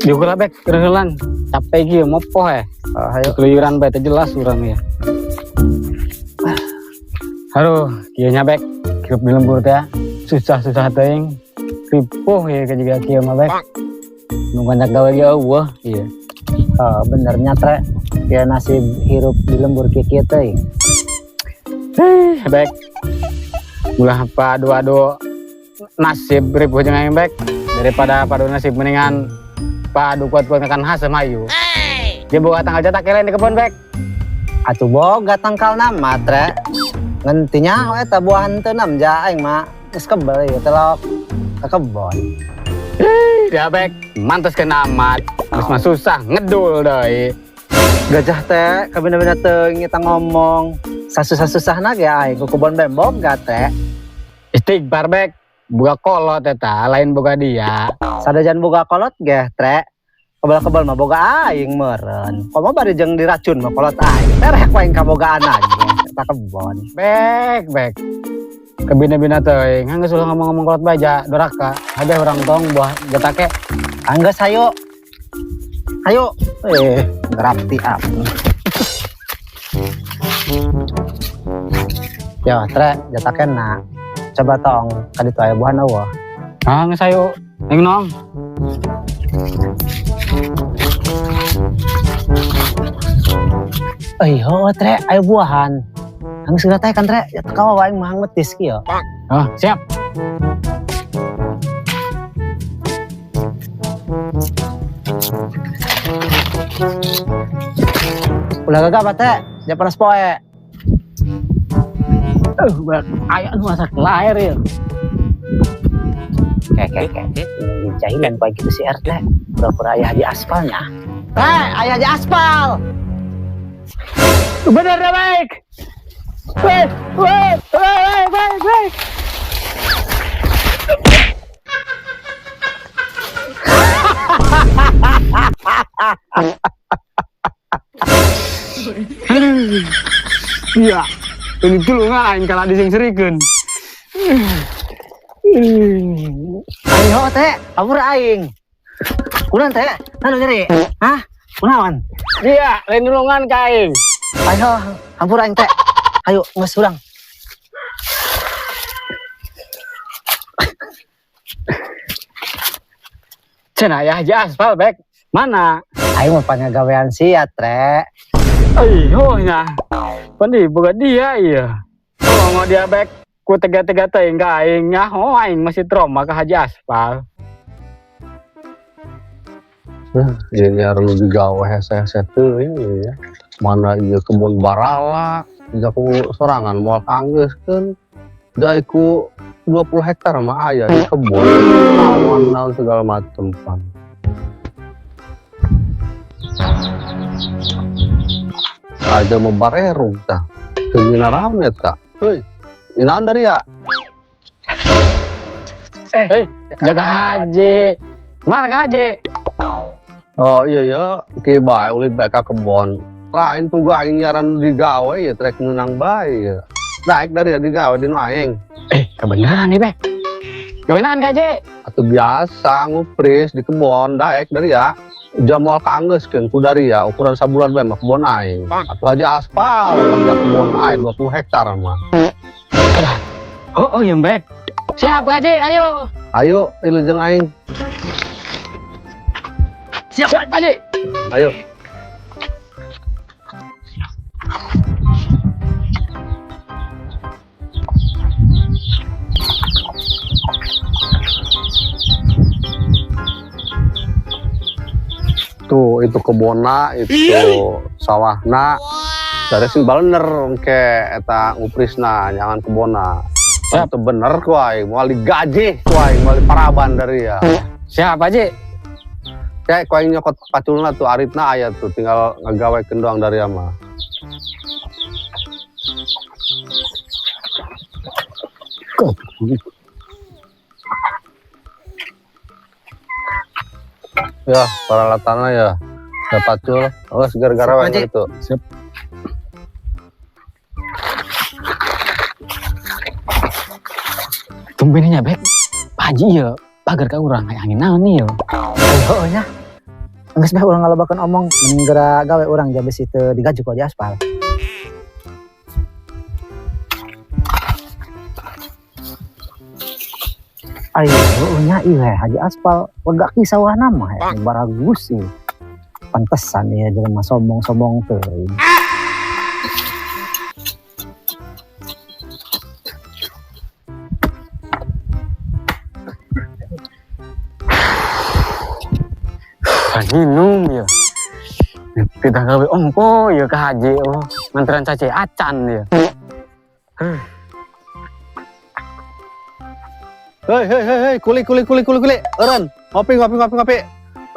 Juga lah bek, kerehelan. Capek iki mopoh ya. Ayo. Keluyuran bae teu jelas urang ya. Aduh, kieu nya bek. Hirup di lembur teh susah-susah teuing. Ripuh ya ke juga kieu mah bek. Nu banyak gawe ge eueuh ieu. Oh, benernya tre. Ya nasib hirup di lembur kieu teuing. Bek. Ulah padu-adu nasib ripuh jeung aing bek. Daripada padu nasib mendingan padu kuat-kuat kan hasem hayu. Dia boga tanggal cetak lain di kebun bek. Atuh boga tangkal nama tre. Ngentinya we eta buahan teu nam ja aing mah geus kebel ieu telok ke kebon. Ya bek, mantas kena amat. Geus mah susah ngedul deui. Gajah teh kabina-bina teuing kita ngomong. Sasusah-susahna ge aing ku kebon bae boga teh. Istighfar bek. Boga kolot eta, lain boga dia. Sadajan boga kolot ge tre. Kebal-kebal mah boga aing meureun. Komo bari jeung diracun mah kolot aing. Terek aing kabogaan ge eta kebon. Bek, bek. Kebina-bina teuing, geus ulah ngomong-ngomong kolot baja, doraka. Habeh urang tong buah getake. Anggeus hayu. Hayu. Ngerapti ap. Yo, tre, jatakena. Coba tong kaditu aya buahan eueuh. Ah, geus hayu. Ning nong. Heuh, tre, aya buahan. Anggeus geura teh kan tre, ya teu aing mah metis kieu. Ah, siap. Ulah gagah teh, ja panas poe. Bek, aya nu masak lahir ya. Kek. Jahilan bae gitu si RT. Pura-pura ayah di aspalnya. Ayah di aspal. Bener dah baik. Weh, weh, weh, weh, baik, baik. Aduh. Iya, ini tulungan aing kalah disingserikeun. Ayo teh, kabur aing. Kunaon teh? Nanu nyeri? Hah? Kunaon? Iya, lain tulungan ka aing. Ayo, hampura aing teh. Ayo, geus urang. Cenah aya haji aspal bek. Mana? Aing mah pangagawean sia, tre. Ayo nya. Pandi boga dia iya. Oh, mau dia bek ku tega-tega teuing ka aing nya. Oh, aing masih trauma ka haji aspal. Ieu nya nu digawe hese-hese teuing ya. Mana ieu kebun barala, jika ku sorangan moal kanggeuskeun. Da iku 20 hektar mah aya di kebun. Naon naon segala macem pan. Aja mau barerug tah. Teu naraon eta. Heuy, naon dari ya? Jaga haji. Mana ka haji? Oh iya ya, ki bae ulin bae ka kebon. Lain tuh aing nyaran digawe ya trek menang bae ya. Daek dari digawe di nu aing. Kebenaran nih bek. Gawenan ka haji? Atau biasa ngupris di kebon daek dari ya. Jam moal kaanggeuskeun ku dari ya ukuran sabulan bae mah kebon aing. Atuh aja aspal kerja kebon aing 20 hektar mah. Oh, iya bek. Siap haji, ayo. Ayo ilu jeung aing. Siap, haji. Ayo. Tuh itu kebona, itu sawahna. Dari sing balener engke eta nguprisna nyangan kebona. Siap. Itu bener ku aing, moal digaji ku aing, moal diparaban dari ya. Siap haji. Kayak ku aing nyokot paculna tuh aritna aya tuh tinggal ngagawekeun doang dari ama. Ya, peralatannya ya. Ya pacul. Oh, gara-gara Siap, wae Haji. itu. Siap. Tumbennya bek. Pak Haji ya. Pagar ka urang aya angin naon nih yo. Ayo nya. Geus bae urang ngalobakeun omong, mending geura gawe urang ja bisi teu digaji ku Haji Aspal. Ayo nya ieu Haji Aspal lega ki sawahna mah baragus ieu. Pantesan ieu jelema sombong-sombong teuing. Minum ya. Kita gawe ongko ya ke haji oh. Manteran caci acan ya. Hei hei hei hei, kuli kuli kuli kuli kuli. Eureun, ngopi ngopi ngopi ngopi.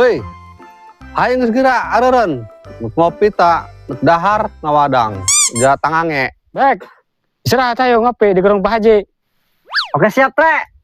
Hei. Hayu geus geura areureun. Ngopi tak dahar ngawadang. Ja tangange. Baik. Istirahat ayo ngopi di gerung Pak Haji. Oke siap, Tre.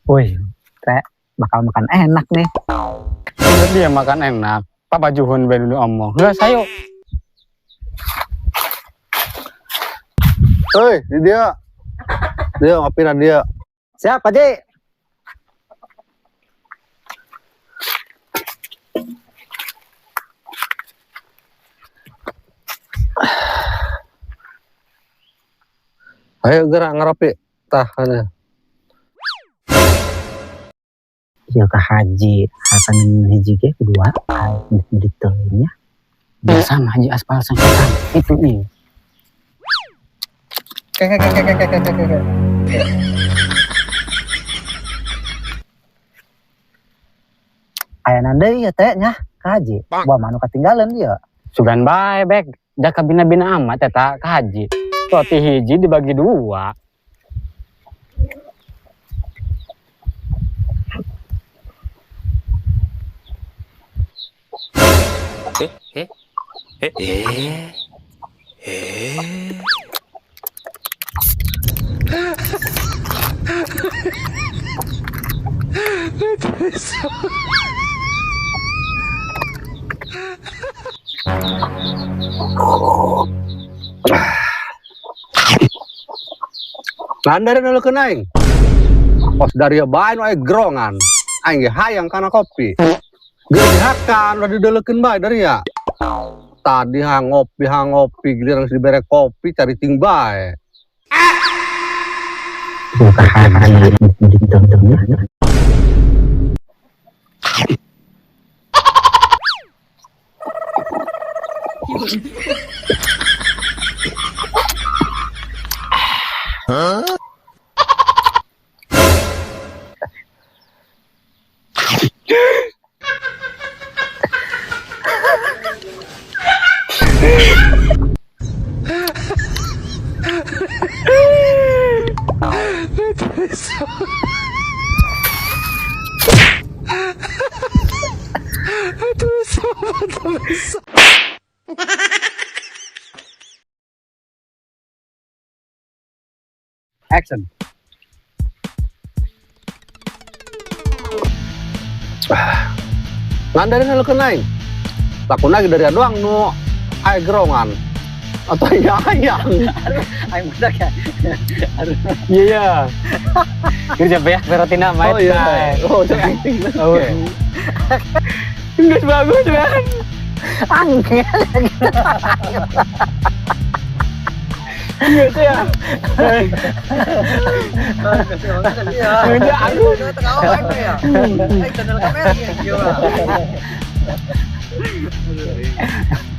Wih, Tre, bakal makan enak nih. Menurut dia makan enak. Papa Juhun bae dulu omong. Geus ayo. Hei, di dia. Dia ngopi na dia. Siap, Pak Haji. Ayo gerak ngeropi. Tah ana. Ieu ka haji, hakan hiji ge kedua, gitu nya. Biasa mah Haji Aspal sangkatan. Itu nih. Ke ke ke ke ke ke ke. Aya deui ieu teh nya ka haji. Buah manu katinggalan ieu. Sugan bae bek. Jaka bina-bina amat eta ka haji. Roti hiji dibagi dua. Landare nuleukeun aing. Pos daria bae nu aya gerongan. Aing ge hayang kana kopi. Geus dihakan udah dideulekeun bae daria. Tadi ha ngopi giliran geus dibere kopi cari ting bae. Ka haji gitu nya. Action. Ngandarin nuleukeun aing. Lakuna ge daria doang nu aya gerongan. Atau ya hayang. Aing budak ya. Aduh. Iya. Kerja beak berarti nama Oh iya. Oh, jangan acting. Oh. Geus bagus kan. Angel. Gitu ya. Enggak, aku.